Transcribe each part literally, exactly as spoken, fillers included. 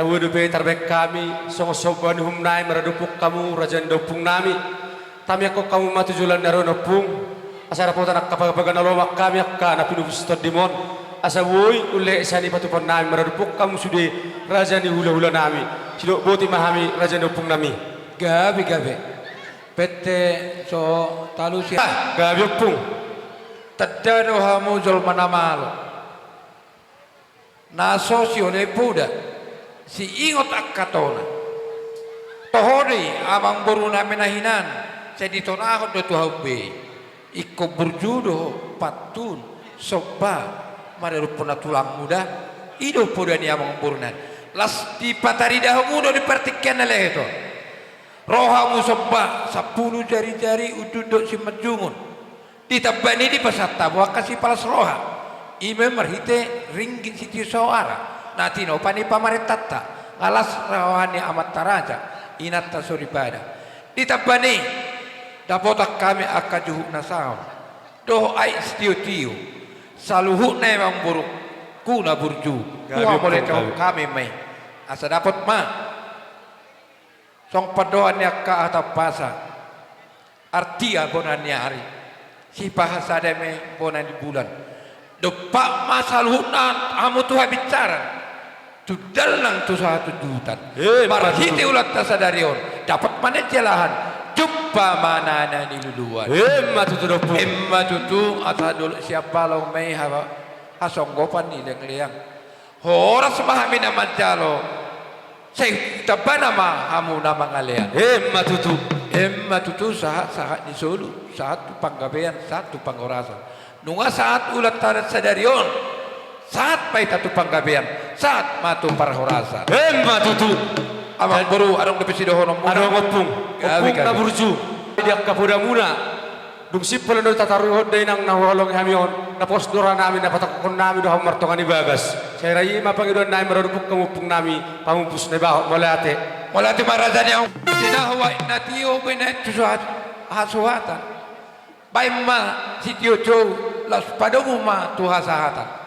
Asa boi dope tarbaen hami songon somba ni uhum nami maradophon hamu raja ni daompung nami. Tamiangkon hamu ma tu joloan ni ari on ompung, asa dapotan angka pagabaga na lomak hami angka na pinupus tondimon. Asa boi ulle sian i patupaon nami maradophon hamu sude raja ni hulahula nami. Sidok boti ma hami raja ni daompung nami. Gabe gabe. Pette so talu si. Ah, gabe ompung. Tanda do hamu jolma na malo. Na so sioloi poda, siingot angka tona. Toho do i amangboru nami na hinan, sai ditonahon do tu hau be. Ingkon burju do pantun, somba, maradophon na tulangmu da. I do poda ni amangboru nami. Las dipatarida hamu do di partingkian na lehet on. Ro hamu somba sampulu jarijari unduk dohot simanjungun. Ditamba ni i dipasahat hamu angka sipalas roha. I ma marhite ringgit sitio soara na tinopa ni pamarentanta. Nga las roha ni amanta raja, inanta soripada. Ditamba ni i dapotan hami angka juhut na saon dohot aek sitiotio. Saluhutna i amangborungku na burju. Gabe, tua mole ompung, tahu gabe. Hami ma i asa dapot ma. Songon pandohan ni angka hata umpasa, artia bona ni ari, sipahasada ma i bona ni bulan. Dompak ma saluhutna hamu tu habinsaran, tu dallang tu sahat tu unjutan. Emma tutu. Marhite ulaonta sadari on, dapot ma na jalahan, jumpa ma na niluluan. Emma tutu do ompung. Emma tutu, asa dolok sian balong ma i ha-, hasonggopan ni leangleang. Horas ma hami na manjalo, sai tambana ma hamu na mangalean. Emma tutu. Emma tutu, sahat, sahat ni solu, sahat tu panggabean, sahat tu parhorasan. Nunga sahat ulaonta sadari on, sahat ma hita tu panggabean, sahat ma tu parhorasan. Emma tutu. Amangboru, adong dope sidohononmuna? Adong ompung. Gabe, ompung na gabe. Burju. Di angka podamuna. Dung simpul do tataruhon da inang na huhaholongi hami on, na pos do roha nami, na patangkokhon nami do hamu martonga ni bagas. Sai ra i ma pangidoan nami maradophon hamu ompung nami, pamumpus na ibahot, mauliate. Mauliate ma raja ni ahu. Tinahu aek na tio, binaen tu suhat-, hasuhatan. Baen ma sitio jou, laos padomu ma tu hasahatan.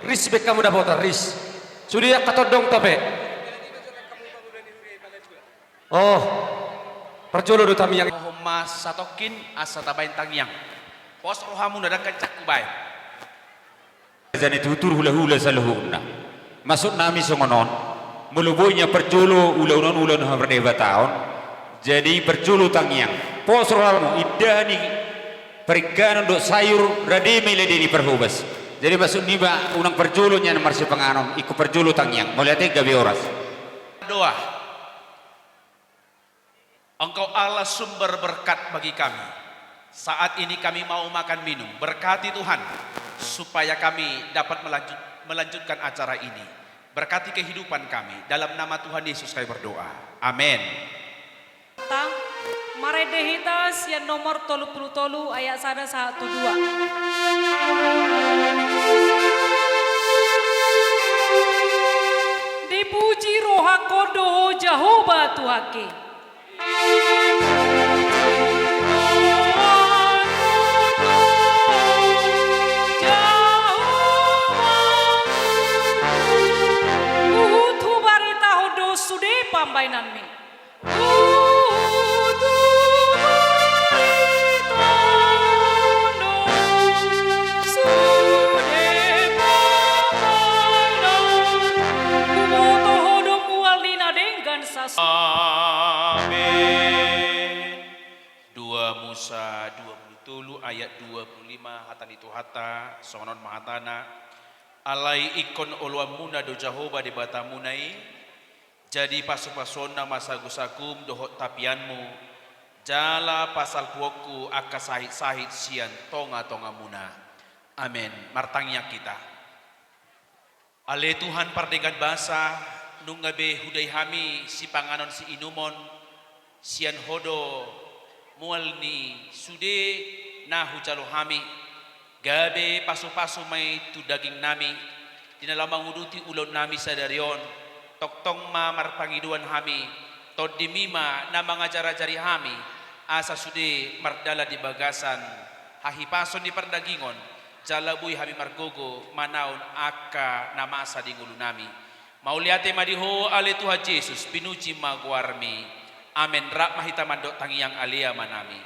Ris, baen hamu dapotan, ris. Sude angka tondongta pe. Oh, parjolo do tangiang. Hohom ma satongkin asa tabaen tangiang. Pos rohamuna, dangkan cakku baen. Raja ni tutur, hulahula saluhutna. Maksud nami songon on, molo boi nian parjolo ulaon on ulaon hapardebataan, jadi parjolo tangiang. Pos rohamu, indahan ni paringganon dohot sayur, rade ma i lade ni parhobas. Jadi maksud niba unang parjolo nian marsipanganon, ingkon parjolo tangiang. Mauliate, gabe horas. Doa. Engkau Allah sumber berkat bagi kami. Saat ini kami mau makan minum. Berkati Tuhan, supaya kami dapat melanjut-, melanjutkan acara ini. Berkati kehidupan kami. Dalam nama Tuhan Yesus kami berdoa. Amin. Ta, marende hita sian nomor tolu pulu tolu ayat sada sahat tu dua. Dipuji rohangkon do ho Jahowa Tuhangki. Huhut hubaritahon do sude pambahenanmi. Huhut hubaritahon do sude pambahenanmi. Huboto ho do mual ni na denggan sas- Amin. Dua Musa dua pulu tolu ayat dua pulu lima, hata ni Tuhanta, songon on ma hatana: Alai ingkon oloanmuna do Jahowa Debatamuna i, jadi pasupasuonna ma sagusagum dohot tapianmu, jala pasalpuonku angka sahitsahit sian tongatongamuna. Amin. Martangiang hita. Ale Tuhan pardenggan basa, nunga be hudai hami sipanganon siinumon sian Ho do mual ni sude na hujalo hami, gabe pasupasu ma i tu dagingnami, di na laho manguduti ulaonnami sadari on, tongtong ma marpangidoan hami, TondiMi ma na mangajarajari hami, asa sude mardalan di bagasan hahipason ni pardagingon, jala boi hami margogo manaon angka na masa di ngolunami. Mauliate ma di Ho, ale Tuhan Jesus, pinuji ma goarMi. Amen. Rap ma hita mandok tangiang: Ale Amanami.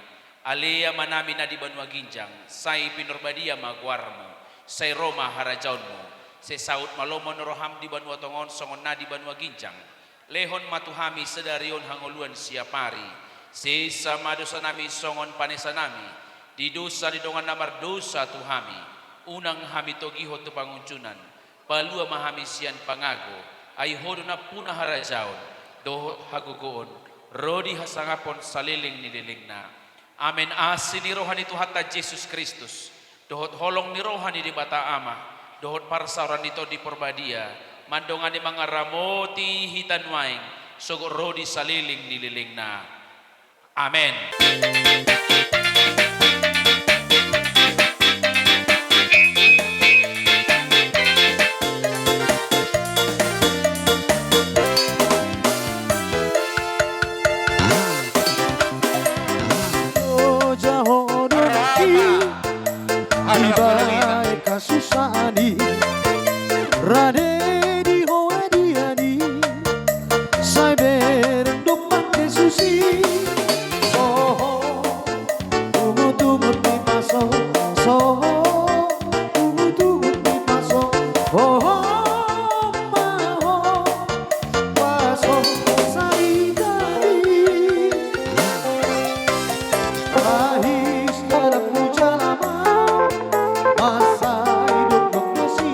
Ale Amanami na di banua ginjang, sai pinarbadia ma goarMu, sai ro ma harajaonMu, sai saut ma lomo ni rohaM di banua tonga on songon na di banua ginjang. Lehon ma tu hami sadari on hangoluan siapari. Sesa ma dosanami songon panesanami di dosa ni dongan na mardosa tu hami. Unang hami togihon tu pangunjunan. Palua ma hami sian pangago. Ai Ho do nampuna harajaon dohot hagogoon ro di hasangapon saleleng ni lelengna. Amen. Asi ni roha ni Tuhanta Jesus Kristus, dohot holong ni roha ni Debata Ama, dohot parsaoran ni Tondi Porbadia, mandongani mangaramoti hita nuaeng, sogot ro di saleleng ni lelengna. Amen. Oja ho do i, dibahen hasusaan i, rade di ho adian i, sai bereng dompak Jesus i. Soho, tungut-tungut ni paso, soho, tungut-tungut ni paso, soho, ma ho. Paso sai tadi. Rahis dalam mujalama. Masai dukduk nasi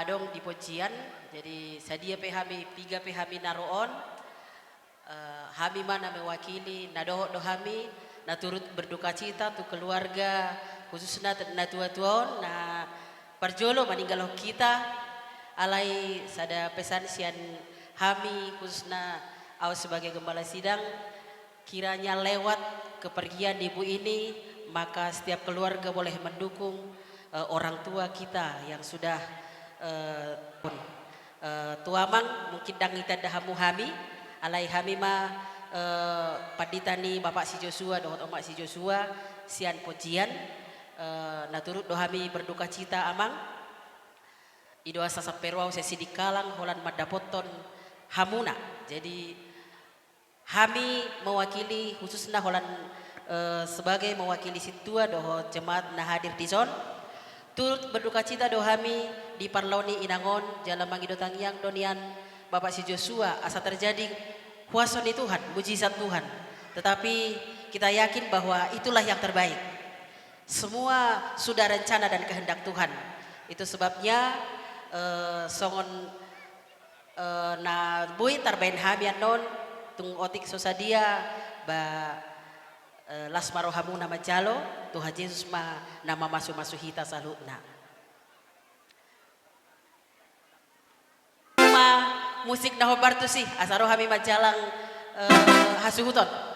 Adong di poncian, jadi sadia pe hami, piga pe hami na ro on, eh, hami ma na mewakili, na dohot do hami na turut berdukacita tu keluarga, khususna tu natua-tua on na parjolo maninggalhon hita. Alai sada pesan sian hami, khususna au sebagai gembala sidang, kiranya lewat kepergian ibu ini, maka setiap keluarga boleh mendukung, eh, orang tua kita yang sudah, eh, pun. Eh, tu amang, mungkin ndang itanda hamu hami, alai hami ma, eh, pandita ni Bapak si Joshua dohot Omak si Joshua sian poncian, eh, na turut do hami berdukacita, amang. I do asa sampe ro au sian Sidikalang holan mandapothon hamuna. Jadi, hami mewakili, khususna holan, eh, sebagai mewakili sintua dohot jemaat na hadir dison, turut berdukacita do hami di parlao ni inang on, jala mangido tangiang do nian Bapak si Joshua asa terjadi kuasa ni Tuhan, mujizat Tuhan. Tetapi kita yakin bahwa itulah yang terbaik. Semua sudah rencana dan kehendak Tuhan. Itu sebabnya, eh, songon, eh, na boi tarbaen hami annon, tung otik so sadia, ba, eh, las ma rohamuna manjalo, Tuhan Jesus ma na mamasu-masu hita saluhutna. Ma musik na hombar tusi, asa ro hami manjalang, eh, hasuhuton.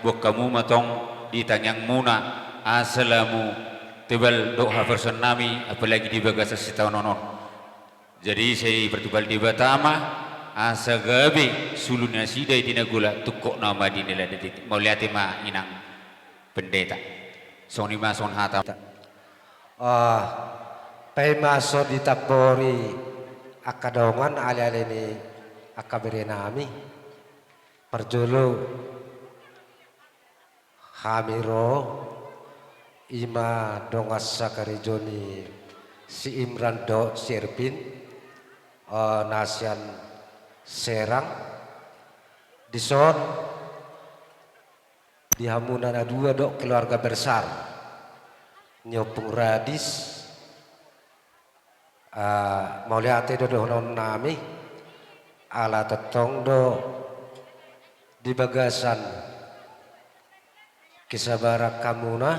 Boan hamu ma tong di tangiangmuna, asa lamu tebal dohot haporseaonnami, apalagi di bagasan sitaonon on. Jadi sai partumpal Debata ma, asa gabe solu nasida i di na gola, tungkotna ma di na lada deti. Mauliate ma inang pendeta. Songon i ma songon hata. Ah, paima so ditampori angka dongan, ale-ale ni angka berenami. Parjolo hami ro, i ma dongan sakarejo ni si Imran dohot si Erpin, eh, na sian Serang. Dison di hamuna na dua dohot keluarga besar ni Ompung Radis, ah, mauliate do dohononnami, ala tongtong do di bagasan kesabaran hamuna,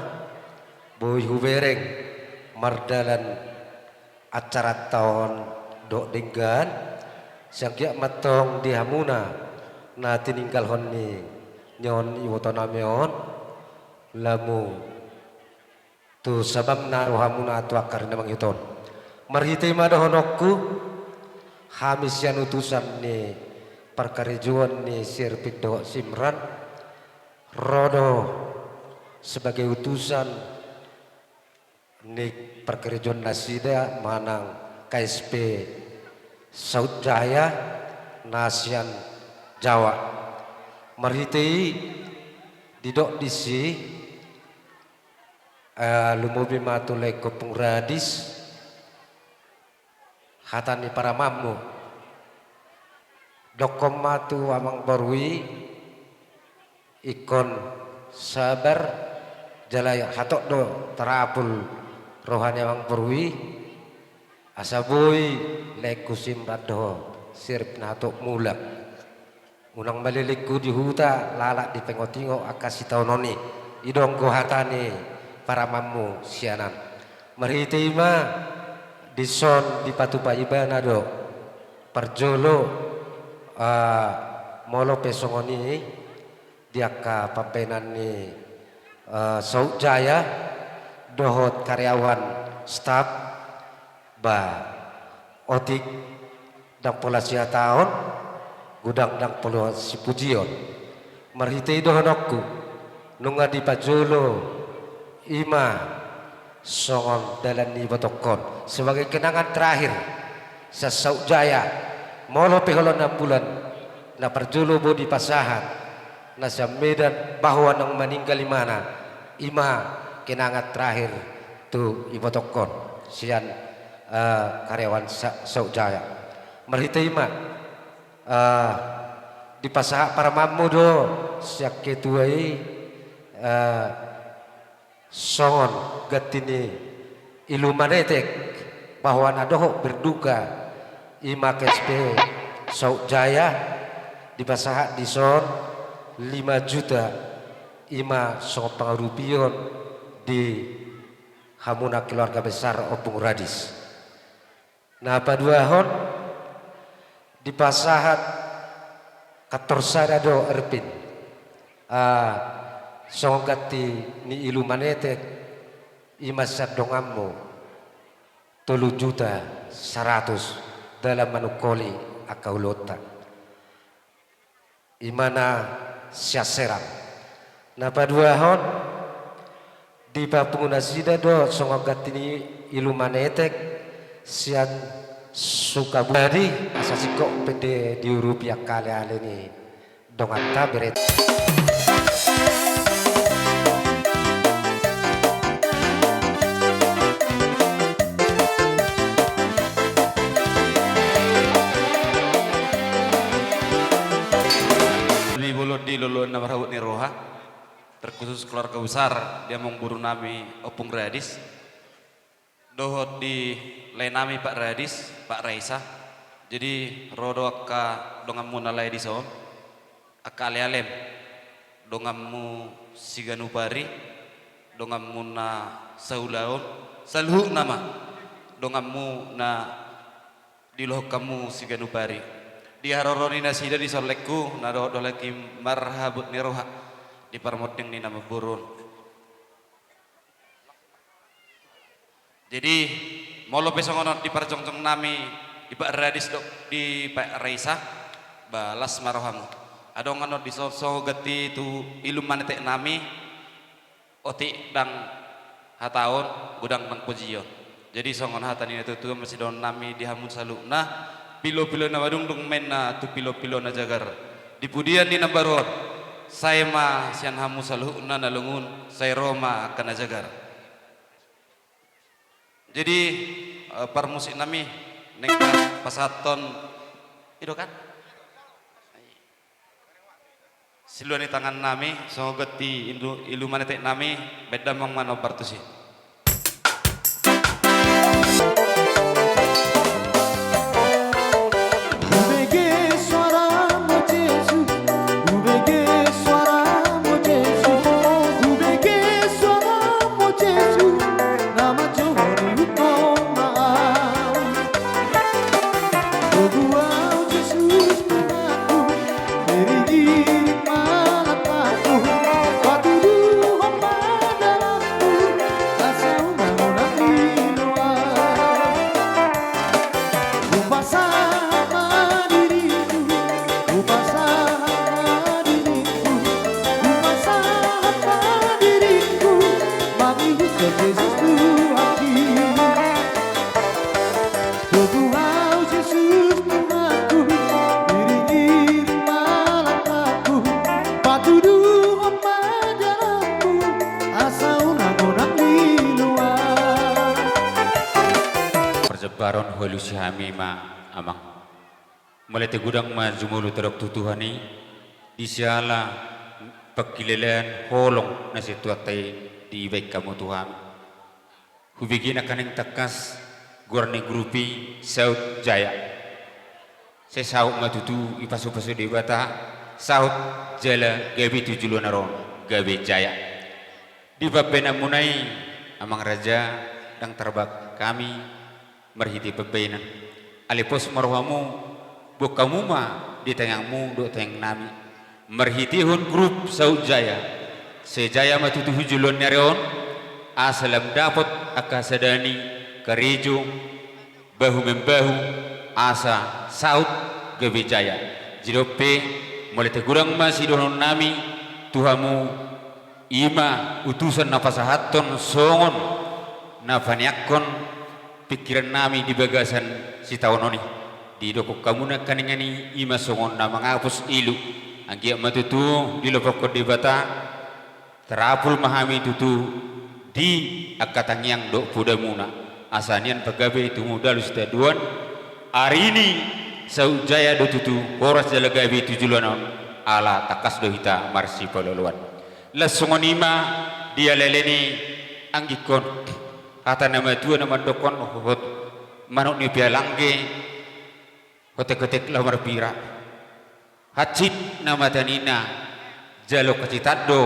boi hubereng mardalan acaranta on dohot denggan, sai anggiat ma tong di hamuna na tininggalhon ni on ibotonami on, lamu tu sabamna rohamuna tu angka ari na mangihut on. Marhite i ma dohononku, hami sian utusan ni parkarejoan ni si Erpin dohot si Imran, ro do sebagai utusan ni parkarejoan nasida manang K S P Saut Jaya na sian Jawa. Marhite i didok disi, eh, lumobi ma tu laengku Ompung Radis, hata ni paramanmu. Dokkon ma tu amangboru i, ingkon sabar, jala hatop do tarapul roha ni amangboru i, asa boi laengku si Imran dohot si Erpin hatop mulak. Unang malelengku di huta, lalap dipaingot-ingot angka sitaonon i. I do anggo hata ni paramanmu sian an. Marhite i ma dison dipatupa ibana do. Parjolo, ah, molo pe songon i di angka pambahenan ni, ah, Saut Jaya, dohot karyawan staf, ba otik ndang pola sihataon, godang ndang pola sipujion. Marhite i dohononku, nunga dipajolo i ma songon dalan ni ibotongkon sebagai kenangan terakhir sian Saut Jaya. Molo pe holan ambulan na parjolo boi dipasahat na sian Medan bahwa naung maninggal imana, i ma kenangan terakhir tu ibotongkon sian, eh, karyawan Sa-, Saut Jaya. Marhite i ma, eh, dipasahat parumaenmu do sian ketua i, eh, songon ganti ni ilumanetek bahwa na dohot berduka i ma K S P Saut Jaya, dipasahat dison lima juta, i ma songon pangurupion di hamuna keluarga besar Ompung Radis. Na paduahon, dipasahat kantor sada do Erpin, ah, songon ganti ni ilumanetek, i ma sian donganmu tolu juta saratus dalan manungkoli angka ulaonta. I ma na sian Serang. Na paduahon, dipapungu nasida do songon ganti ni ilumanetek sian Sukabumi, asa singkop pe diurupi angka aleale ni donganta bere. Di bolon di loloan na marhabot ni roha, terkhusus keluarga besar di amangboru nami Ompung Radis, dohot di lae nami Pak Radis, Pak Raisa. Jadi ro do angka donganmu na lae dison, angka alealem, donganmu siganup ari, donganmu na saulaon, saluhutna ma donganmu na diulohon hamu siganup ari. Di haroro ni nasida dison laengku, na dohot do halak i marhabot ni roha di parmonding ni na mamboru on. Jadi molo pe songon on di parjongjong nami, di Pak Radis dohot di Pak Raisa, ba las ma rohamu. Adong annon dison songon ganti tu ilumanetek nami, otik ndang hataon, godang ndang pujion. Jadi songon hata ni natuatua ma sidohonon nami di hamu saluhutna: Pilopilo na madungdung ma inna tu pilopilo na jagar. Di pudian ni na baru on, sai ma sian hamu saluhutna na lungun, sai ro ma angka na jagar. Jadi, eh, parmusik nami, naeng pasahathon, i do kan? Silua ni tangan nami, songon ganti indu-, ilumanetek nami, baen damang ma na hombar tusi. Hubege suaramu, Jesus. Hubege suaramu, Jesus. Hubege suaramu, Jesus. Na manjou ni hutong ma au. Togu au, Jesus, Tuhanku, iring-iring ma langkangku, patuduhon ma jalanku, asa unang-unang lilo au. Hupasahat ma diringku, hupasahat ma diringku, hupasahat ma diringku, mangihutkan Jesus Tuhanki. Togu au, Jesus Tuhanku, iring-iring ma langkangku, patuduhon ma jalanku, asa unang-unang lilo au. Parjambaron hualusi hami ma, Amang. Mauliate godang ma jumolo tadok tu Tuhan i, di siala pangkilalaan holong na sian Tuhanta i dibaen hamu tu hami. Hubege nangkaning tangkas goar ni grup i Saut Jaya. Sai saut ma tutu, dipasu-pasu Debata, saut jala gabe tu joloan on, gabe jaya. Di pambaenanmuna i, Amang Raja, ndang tarbahen hami marhite pambaenan. Alai pos ma rohamu, boan hamu ma di tangiangmu dohot tangiang nami. Marhitehon grup Saut Jaya, sai jaya ma tutu tu joloan ni ari on, asa lam dapot angka sadani karejo bahu membahu, asa saut gabe jaya. Jadi on pe, mauliate godang ma sidohonon nami tu hamu, i ma utusan na pasahathon songon na paneangkon pingkiran nami di bagasan sitaonon i. Didokkon hamu nangkaningan i, i ma songon na mangapus ilu. Anggiat ma tutu dilopokkon Debata, tarapul ma hami tutu di angka tangiang dohot podamuna. Asa nian pagabe tu hamu dalu sitadoan, ari ni saut jaya do tutu, horas jala gabe tu joloan on, ala tangkas do hita marsipaolooloan. Laos songon i ma dialehon ni anggingkon, hata na matua na mandokkon, hohot manuk ni pealangge, hotek-hotek laho marpira. Hansit na mata ninna, jalo hansitan do,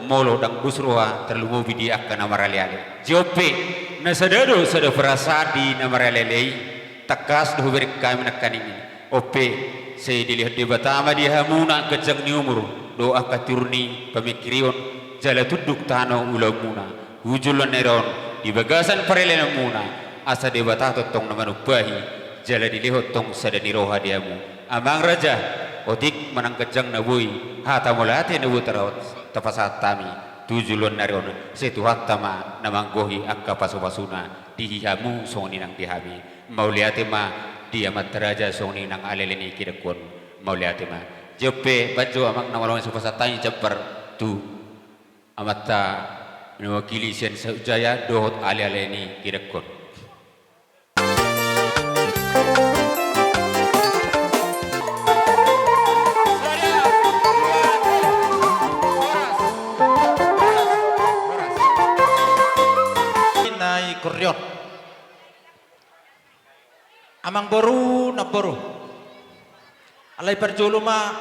molo ndang dos roha tarlumobi di angka na maraleale. Jadi on pe, na sada do sada perasaan di na maraleale i, tangkas do hubereng hami nangkaningan i. On pe, sai dilehon Debata ma di hamuna ganjang ni umur dohot angka tiur ni pamingkirion, jala tunduk tano ulaonmuna hu joloan ni ari on di bagasan paralealenmuna, asa Debata tongtong na manumpahi jala dilehon tong sada ni roha di hamu. Amang raja, otik manang ganjang na boi hata mauliate na boi tara-, tapasahat hami tu joloan ni ari on, sai Tuhanta ma na manggohi angka pasupasuna di hamu songon i nang di hami. Mauliate ma di amanta raja songon i nang alele ni kidangkon. Mauliate ma. Jadi on pe, baen jo amang na malo sipasahat hami jambar tu amanta na mewakili sian Saut Jaya dohot aleale ni kidangkon. Nai kurrion. Amangboru, namboru. Alai parjolo ma,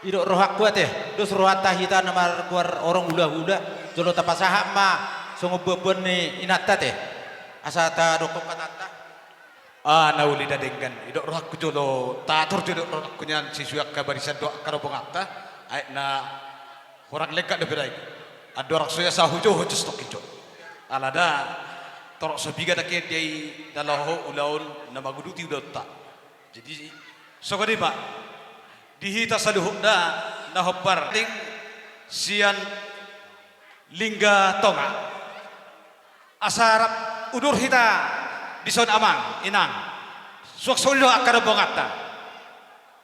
didok rohangku ate, dos rohanta hita na margoar horong hulahula, jolo tapasahat ma songon buanbuan ni inanta ate. Asa tadokkon hatanta. Ah, na uli da denggan, didok rohangku jolo, tator jo didok rohangku nian sesuai angka barisan dohot angka rombonganta, aek na Hurang lengkap dope dai. Andorang so ia sahujo, hujo stok ijo. Alana torop so piga nangkin dia i na laho ulaon na manguduti ulaonta. Jadi songon i ma di hita saluhutna na hombar ling sian Lingga Tonga. Asa rap udur hita dison amang, inang. Suang solu do angka rombonganta.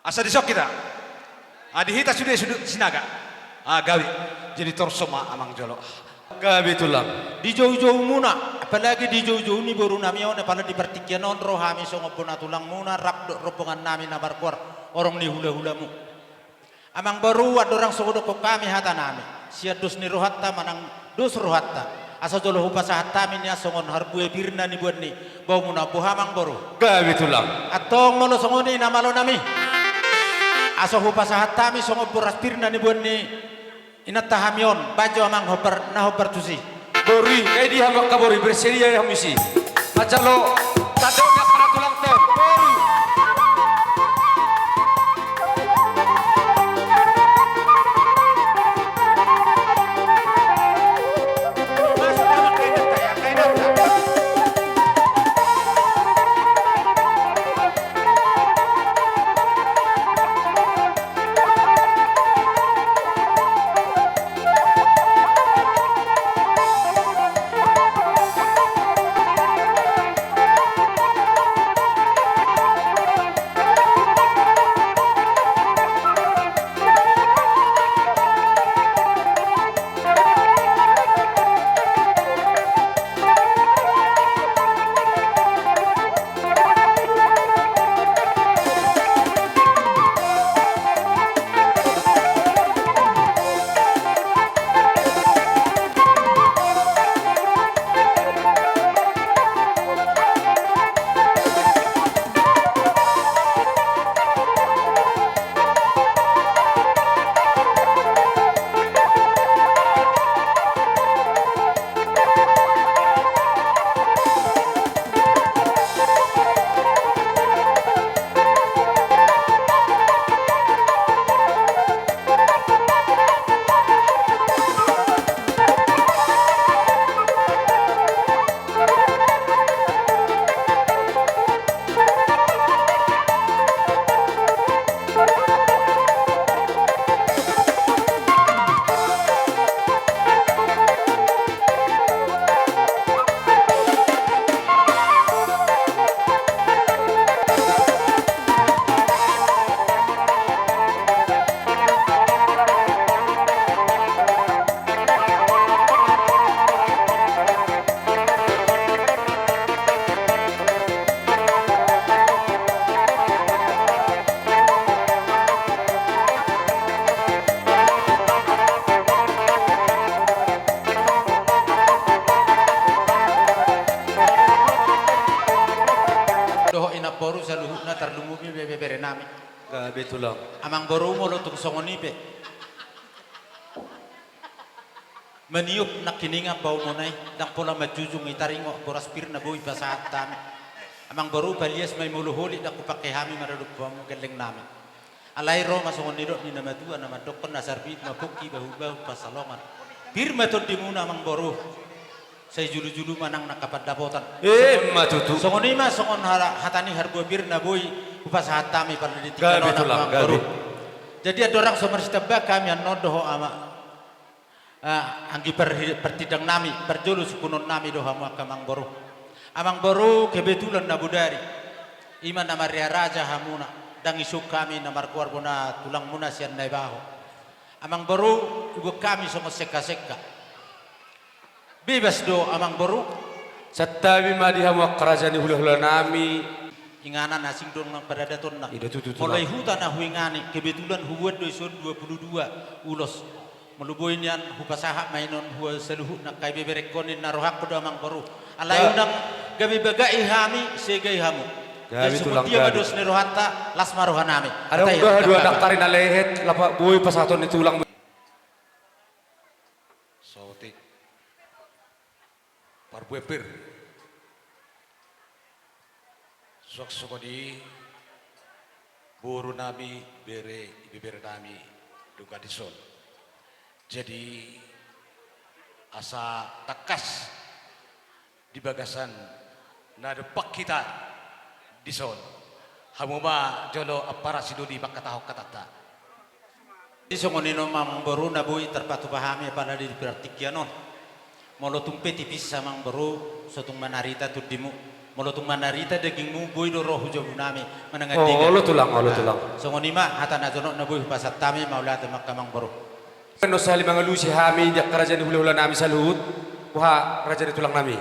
Asa dison hita. Ah, di hita sude sude Sinaga. Ah, gabe. Jadi torop ma amang jolo. Gabe tulang. Di joujoumuna, apalagi di joujou ni boru nami on, apalagi di partingkian on ro hami songon bona tulangmuna, rap dohot rombongan nami na margoar horong ni hulahulamu. Amangboru, andorang so hudokkon hami hata nami sian dos ni rohanta manang dos rohanta, asa jolo hupasahat hami nian songon harbue pir na niboan ni baomuna, boha amangboru? Gabe tulang. Antong molo songon i na malo nami, asa hupasahat hami songon boras pir na niboan ni inanta hami on, baen jo amang hombar, na hombar tusi. Boru i, nunga di hamu angka boru i, bersedia hamu disi. Manjalo tanda ni angka na tulangta on, boru i. Inang boru saluhutna, tarlumobi ibebere nami. Gabe tulang. Amang boru, molo tung songon i pe maniop nangkiningan paumuna i, ndang pola manjujung i taringot boras pir na boi pasahat hami. Amang boru, palias ma i molo holit ndang hupangke hami maradophon hamu gelleng nami. Alai ro ma songon nidok ni na matua na mandokkon, na sarbit ma pongki, bahulbahul pansalongan. Pir ma tondimuna amang boru. Sai julujulu ma nang angka pandapotan. Emma tutu. Songon i ma songon hata ni harbua pir na boi hupasahat hami pala di tingki on, amang boru. Jadi andorang so marsitamba hami annon dohot amang, anggi partindang nami, parjolo sungkunon nami do hamu angka amang boru. Amang boru, kebetulan na bodari i ma na marria raja hamuna, ndang isuk hami na margoar bona tulangmuna sian Naibaho. Amang boru, ibuat hami songon sengkasengka. Bebas do amang boru. Santabi ma di hamu angka raja ni hulahula nami. Inganan asing do nang paradatonna. Molo i huta na huingani, kebetulan hubuat do ison dua puluh dua ulos. Molo boi nian hupasahat ma i non hua saluhutna angka ibeberengkon i, na rohangku do amang boru. Alai unang gabe bagai hami, segai hamu. Jadi songon dia ma dos ni rohanta, las ma roha nami. Adong do dua dakdanak na lehet, lapak boi pasahaton ni tulang. Saotik. Parbue pir. Suang songon i boru nami, bere, ibebere nami, nunga dison. Jadi asa tangkas di bagasan na dompak hita dison, hamu ma jolo ampara sidoli mangkatahon hatanta. Jadi songon i ma amang boru na boi tarpatupa hami apala di partingkian on. Molo tung pe tipis amang boru, so tung manarita tondimu. Molo tung manarita dagingmu, boi do ro hu jabu nami manang andegan. Olo tulang, olo tulang. Songon i ma hata na jonok na boi hupasahat hami, mauliate ma angka amang boru. Annon sahali mangalusi hami di angka raja ni hulahula nami saluhut, boha raja ni tulang nami.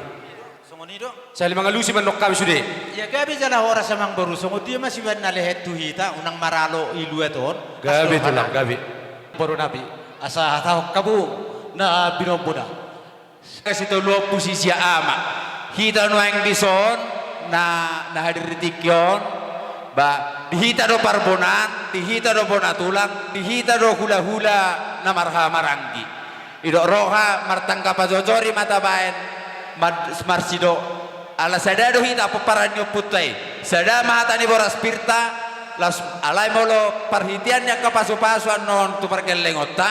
Songon i do. Sahali mangalusi ma annon hami sude. Ia gabe jala horas amang boru, songon dia ma sibaen na lehet tu hita, unang maralo i luat on. Gabe tulang, gabe. Boru nami, asa hatahon hamu na binombona. Sitolu ompu sisia ama. Hita nuaeng dison na, na hadir di tingki on, ba di hita do parbonaan, di hita do bona tulang, di hita do hulahula na marhahamaranggi. Didok roha martangga pajojori ma tabaen, mar-, marsidok. Ala sada do hita pomparan ni ompunta i. Sada ma hata ni boras pirta, las-, alai molo parhitean ni angka pasupasu annon tu pargellengonta,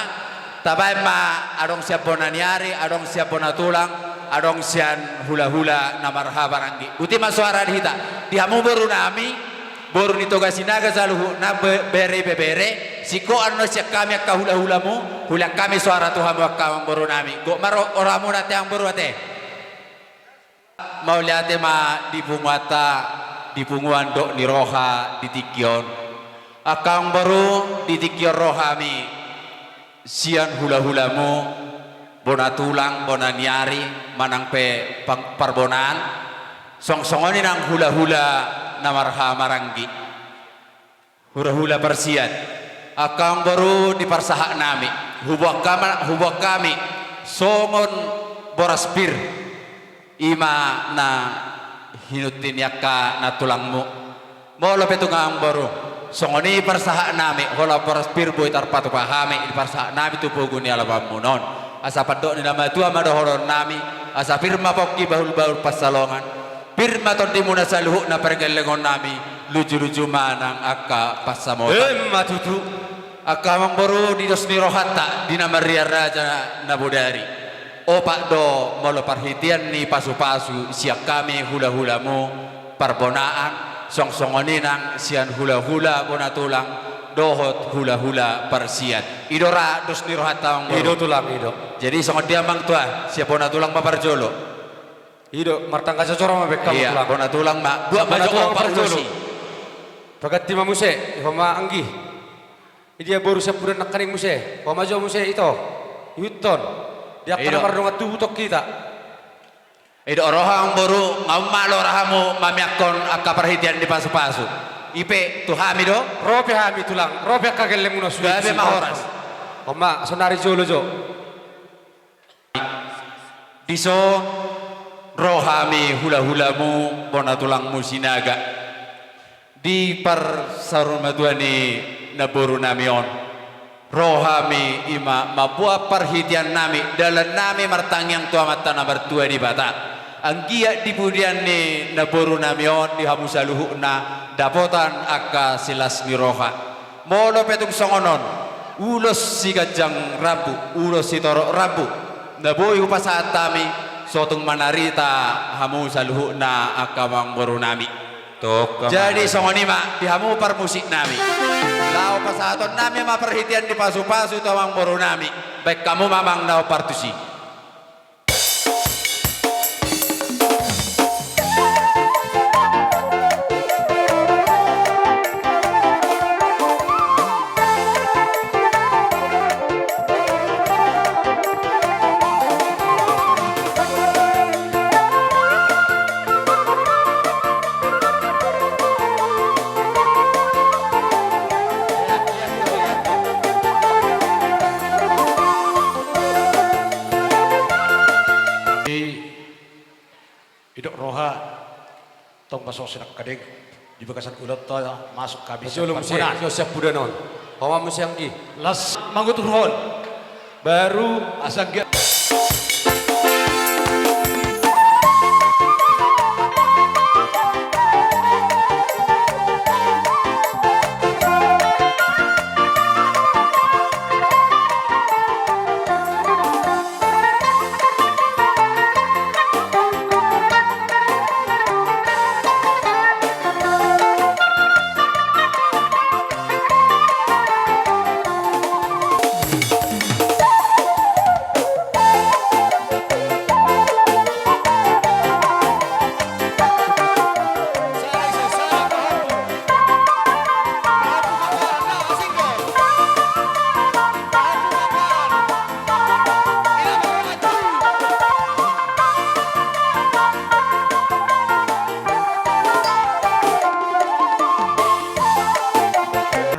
tabaen ma adong sian bona ni ari, adong sian bona tulang, adong sian hulahula na marhahamaranggi. Boti ma soara di hita. Di hamu boru nami, boru ni Toga Sinaga saluhutna, be-, bere ibebere, singkop annon sian hami angka hulahulamu, hulean hami soara tu hamu angka amang boru nami. Gok ma ro-, rohamuna ate amang boru ate. Mauliate ma di punguanta, di punguan dok ni roha di tingki on. Angka amang boru, di tingki on ro hami sian hulahulamu, bona tulang, bona ni ari, manang pe pang-, parbonaan, songon songon i nang hulahula na marhahamaranggi. Hulahula parsian, angka amang boru, di parsahat nami, huboan hami, huboan hami songon boras pir, i ma na hinunti ni angka nantulangmu. Molo pe tung amang boru, songon i parsahat nami, holan boras pir boi tarpatupa hami di parsahat nami tu pogu ni alamanmuna on. Asa pandok ni na matua ma dohonon nami, asa pir ma pongki, bahulbahul pansalongan. Pir ma tondimuna saluhutna, pargellengon nami, lujuluju ma nang angka pansamotan. Emma tutu. Angka amang boru, di dos ni rohanta, di na marria raja na bodari, opat do molo parhitean ni pasupasu sian hami hulahulamu parbonaan, songon songon i nang sian hulahula bona tulang dohot hulahula parsian. I do ra dos ni rohanta amang boru. I do tulang, i do. Jadi songon dia amang tua, sian bona tulang ma parjolo. I do, martangga jojor ma baen hamu tulang. Bona tulang ma. Buat ma jo opat ulos i. Paganti ma muse, i ho ma anggi. Idia boru siampudan nangkaning muse, ho ma jo muse ito. Ihuthon. Di angka na mardongan tubu tong hita. I do roha amang boru, nga umalo rohamu mamiangkon angka parhitean ni pasupasu. I pe tu hami do. Ro pe hami tulang, ro pe angka gellengmuna sude. Gabe ma horas. Ho ma, sonari jolo jo. Dison ro hami hulahulamu, bona tulangmu Sinaga. Di parsaurmatua ni namboru nami on, ro hami ima mamboan parhitean nami, dalan nami martangiang tu Amanta na martua Debata. Anggiat di pudian ni namboru nami on di hamu saluhutna dapotan angka silas ni roha. Molo pe tung songon on, ulos siganjang rambu, ulos sitorop rambu na boi hupasahat hami, so tung manarita hamu saluhutna angka amangboru nami. Tongka jadi ma songon i ma di hamu parmusik nami. Laho pasahaton nami ma parhitean ni pasupasu tu amangboru nami. Baen hamu ma amang na hombar tusi. Didok roha, tong ma songon sinangkaning di bagasan ulaonta masuk hami sian parmunas. Sian siampudan on. Pamanmu sianggi. Las manguturhon. Baru asangga.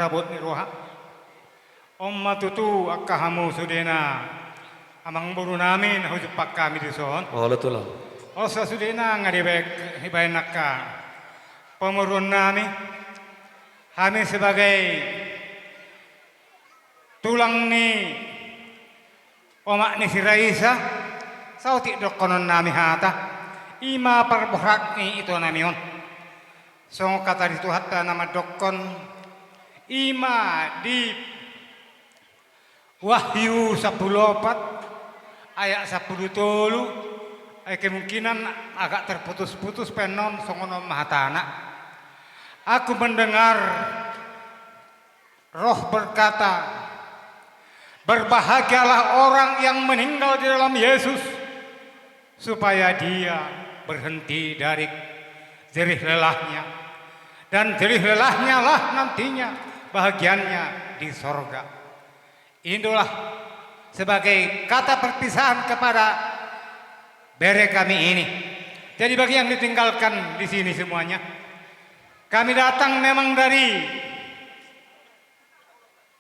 Rabot ni roha. On ma tutu angka hamu sudena amangboru nami na hujumpang hami dison. Olo tulang. On sasudena nga dibaen, dibaen angka pamoruon nami. Hami sebagai tulang ni omak ni si Raisa, saotik dohonon nami hata, ima parborat ni ito nami on. Songon hata ni Tuhanta na mandokkon, ima di Wahyu sampulu opat ayat sampulu tolu, ai kemungkinan agak terputus-putus pe annon, songon on ma hatana. Aku mendengar Roh berkata, "Berbahagialah orang yang meninggal di dalam Yesus, supaya dia berhenti dari jerih lelahnya, dan jerih lelahnya lah nantinya bahagiannya di sorga." Inilah sebagai kata perpisahan kepada bere kami ini. Jadi bagi yang ditinggalkan di sini semuanya, kami datang memang dari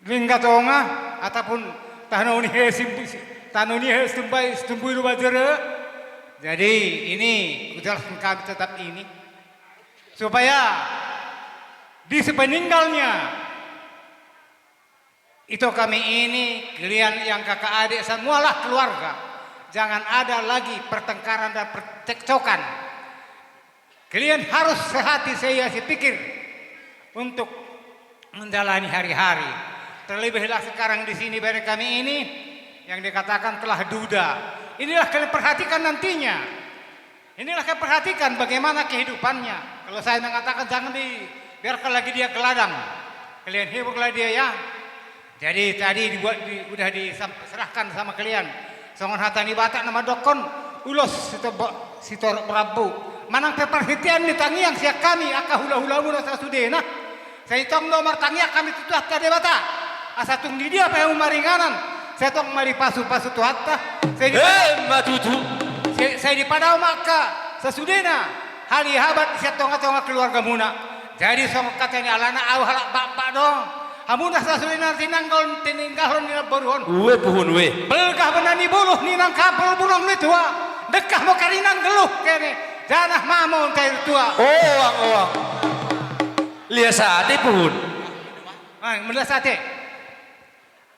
Linggatonga, ataupun tano ni he simbu-, tano ni he simbai, situmbu ilu bajere. Jadi ini kujelaskan kami tetap ini. Supaya di sepeninggalnya ito kami ini, kalian yang kakak adik, semualah keluarga. Jangan ada lagi pertengkaran dan percekcokan. Kalian harus sehati, seia, sepikir untuk menjalani hari-hari. Terlebihlah sekarang di sini bere kami ini yang dikatakan telah duda. Inilah kalian perhatikan nantinya. Inilah kalian perhatikan bagaimana kehidupannya. Kalau saya mengatakan jangan di, biarkan lagi dia ke ladang. Kalian hiburlah dia ya. Jadi tadi dibuat di, udah diserahkan sama kalian. Songon hata ni Batak na mandokkon, ulos sitobo-, sitorop rambu. Manang pe parhitean ni tangiang sian hami angka hula-hulamuna sasudena. Sai tong do martangiang hami tu Tuhanta Debata. Asa tung di dia pe hamu maringanan, sai tong ma dipasu-pasu Tuhanta. Sai di- Emma tutu. Sai, sai dipadao ma angka sasudena hali habat sian tonga-tonga keluargamuna. Jadi songon hata ni alana ahu halak bakbak do. Hamuna sasudena tinanggalhon, tininggalhon ni namboru on. Ue puhun ue. Belgah bena ni buluh ni nang kapul burong ni tua. Dengkah ma karinang geluh kene. Janah mamo untai tua. Oang, oang. Lias ate puhun. Ah, melias ate.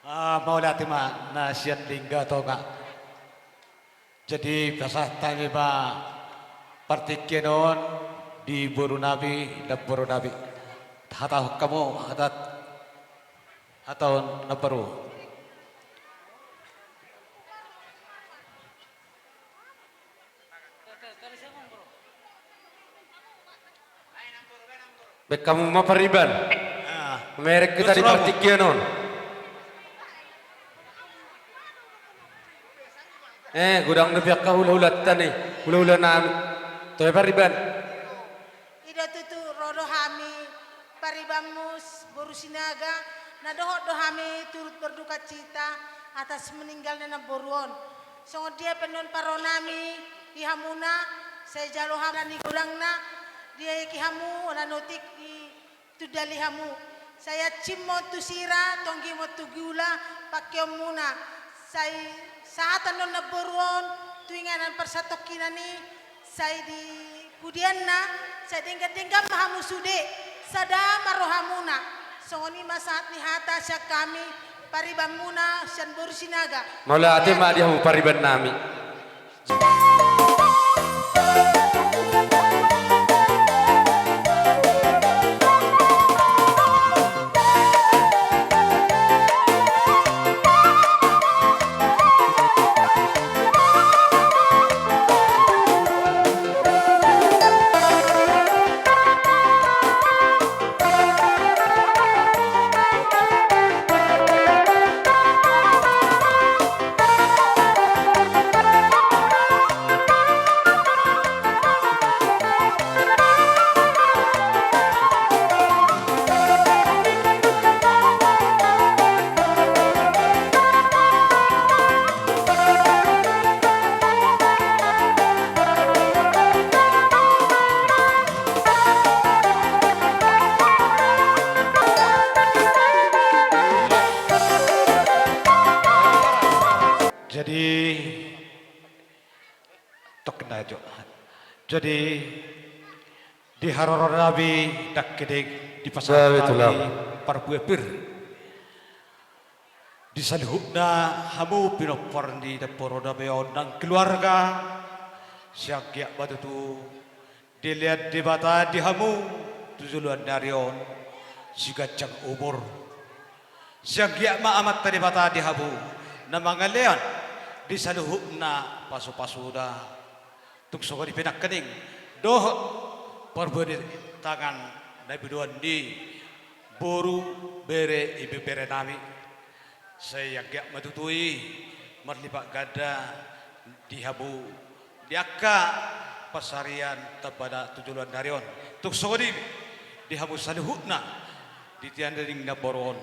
Ah, mauliate ma na sian Lingga Tonga. Jadi pasahat hami ma partingkian on di boru nami, namboru nami. Hatahon hamu, hata, hatahon namboru. Baen hamu ma pariban. Ah. Merek hita di partingkian on. Eh, godang dope angka hulahulanta ni, hulahula nami. Toe pariban. I do tutu, ro do hami paribanmu, boru Sinaga, na dohot do hami turut berduka cita atas meninggalnya namboru on. Songon dia pe annon parro nami di hamuna, sai jalo hamu na ni godangna, diaeki hamu onan otik i, tudali hamu. Sai ansim ma on tu sira, tonggi ma on tu gula, pangkeonmuna. Sai sahat annon namboru on tu inganan parsatongkinan i, sai di pudianna, sai denggan-denggan ma hamu sude, sada ma rohamuna. Songon i ma sahat ni hata sian hami, paribanmuna sian boru Sinaga. Mauliate ma di hamu pariban nami. Jadi, tok na jo. Jadi, di haroro nami dangke deng dipasahat hami parbue pir. Di saluhutna hamu pinompar ni namboru nami on nang keluarga, sai anggiat ma tutu dilean Debata di hamu tu joloan ni ari on siganjang umur. Sai anggiat ma Amanta Debata di hamu na mangalean di saluhutna pasupasuna. Tung songon i pe nangkining dohot parbue ni tangan na binuan ni boru, bere, ibebere nami. Sai anggiat ma tutu i marlipat ganda di hamu, di angka pansarian tambana tu joloan ni ari on. Tung songon i di hamu saluhutna di tian daging namboru on.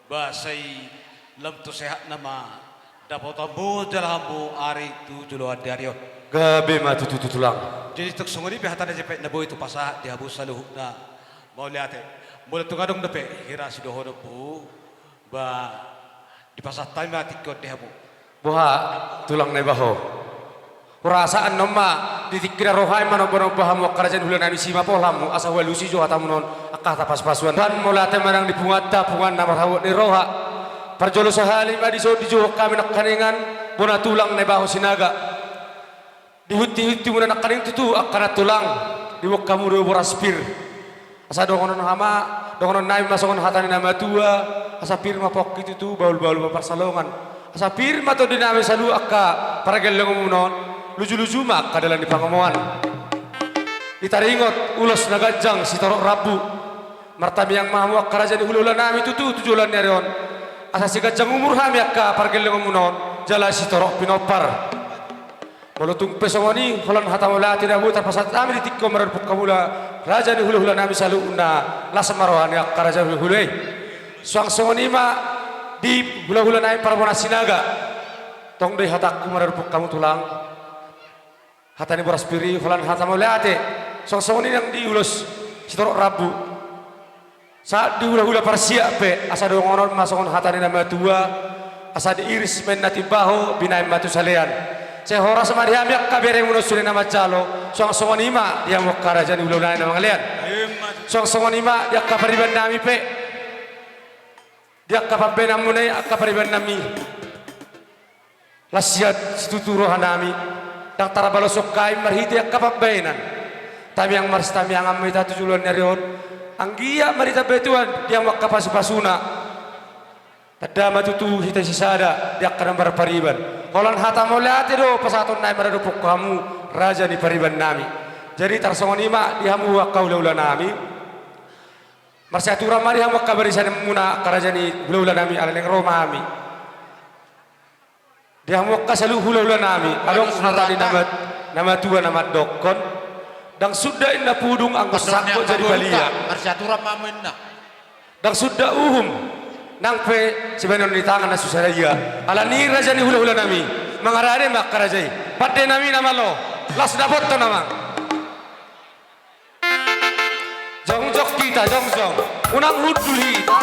Ba sai lam tu sehat nama dapotanmu jala hamu ari tu joloan ni ari on. Gabe ma tutu, tulang. Jadi tung songon i pe hata na jempek na boi tu pasahat di hamu saluhutna. Mauliate. Molo tung adong dope hira sidohononmu, ba dipasahat hami ma tingki on di hamu. Boha, tulang na iba ho? Hurasa annon ma di tingki na ro hami manombanomba hamu angka raja ni hula nami, simapola hamu asa hualusi jo hatamu on angka hata pasupasuan. Tuhan, mauliate ma nang di punguanta, punguan na marhabot ni roha. Parjolo sahali ma dison dijohon hami nangkiningan bona tulang na iba ho Sinaga. Dihuntihuntimuna nangkining tutu angka na tulang, diboan hamu do boras pir. Asa dongonon hami, dongonon nami ma songon hata ni na matua, asa pir ma pongki tutu, bahulbahul ma pansalongan. Asa pir ma tondi nami saluhut angka pargellengonmuna on, lujuluju ma angka dalan ni pangomoan. Ditaringot ulos na ganjang sitorop rambu. Martamiang ma hamu angka raja ni hulahula nami tutu tu joloan ni ari on. Asa siganjang umur hami angka pargellengonmuna on, jala sitorop pinompar. Molo tung pe songon i, holan hata mauliate na boi tarpasahat hami di tingki on marhite hamu raja ni hulahula nami saluhutna, las ma roha ni angka raja ni hulahula i. Suang songon i ma di hulahula nami parbona Sinaga. Tong do i hatangku marhite hamu tulang. Hata ni boras pir i holan hata mauliate. Suang songon i nang di ulos sitorop rambu. Sahat di hulahula parsiap pe, asa dongonon ma songon hata ni na matua, asa diiris ma inna timbaho, binahen ma tu salean. Sai horas ma di hami angka beremuna on sude na manjalo, suang songon i ma di hamu angka raja ni hulahula nami na mangalean. Songon, songon i ma di angka pariban nami pe. Di angka pambaenan muna i angka pariban nami. Las sian situtu roha nami. Ndang tarbalos hami marhite angka pambaenan. Tamiang marsitamiangan ma hita tu joloan ni ari on. Anggiat ma ditambai Tuhan di hamu angka pasupasuna. Tanda ma tutu hita sisada di angka na marpariban. Holan hata mauliate do pasahaton nami maradophon hamu raja ni pariban nami. Jadi tarsongon i ma di hamu angka hulahula nami. Marsiaturan ma di hamu angka barisan muna angka raja ni hulahula nami ala naeng ro ma hami. Di hamu angka saluhut hulahula nami, adong hata ni na mat-, na matua na mandokkon. Ndang suda inna pudung anggo sangkot jadi balian. Marsiaturan ma hamu inna. Ndang suda uhum, nang pe sibaenon ni tangan na so sada ia. Ala ni raja ni hulahula nami, mangarade ma angka raja i. Pande nami na malo, las dapothon amang. Jongjong hita, jongjong. Unang hundul hita.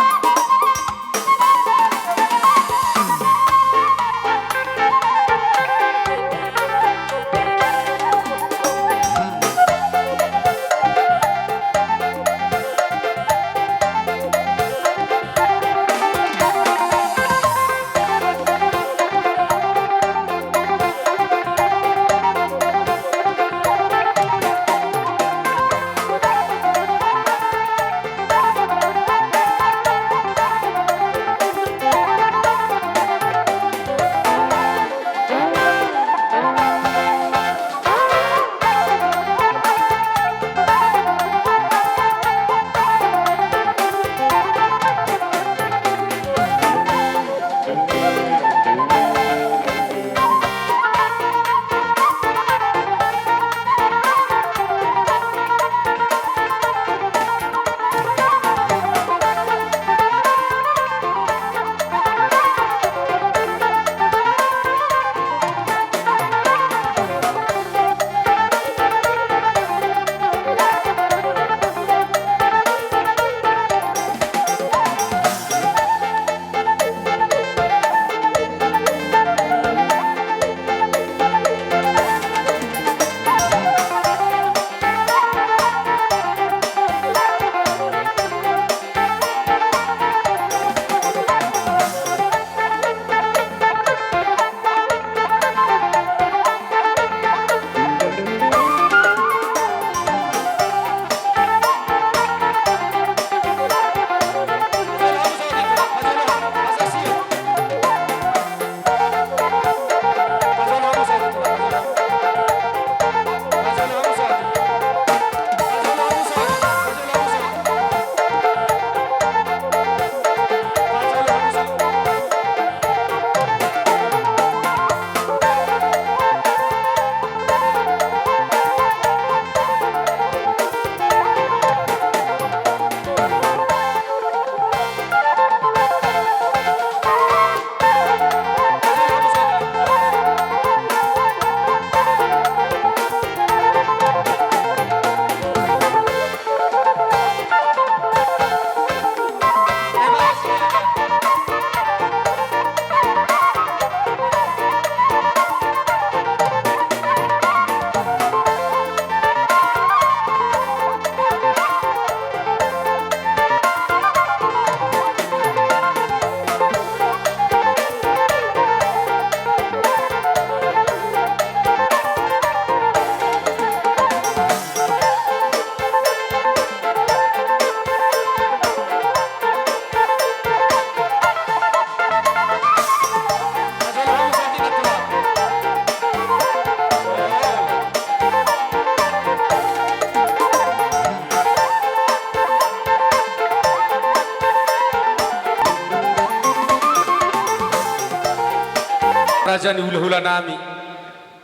Raja ni hulahula nami.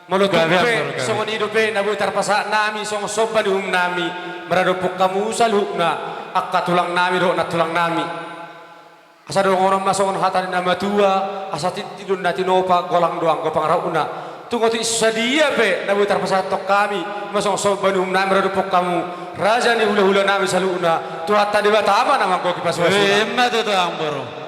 Molo tung pe songon i dope na boi tarpasahat nami songon somba ni uhum nami maradophon hamu saluhutna angka tulang nami dohot nantulang nami. Asa dohonon ma songon hata ni na matua, asa tintin do na tinopa, golang do anggo pangarahutna. Tung otik so sadia pe na boi tarpasahathon hami ma songon somba ni uhum nami maradophon hamu raja ni hulahula nami saluhutna, Tuhanta Debata ma na manggohi pasupasu. Ima tutu amang boru.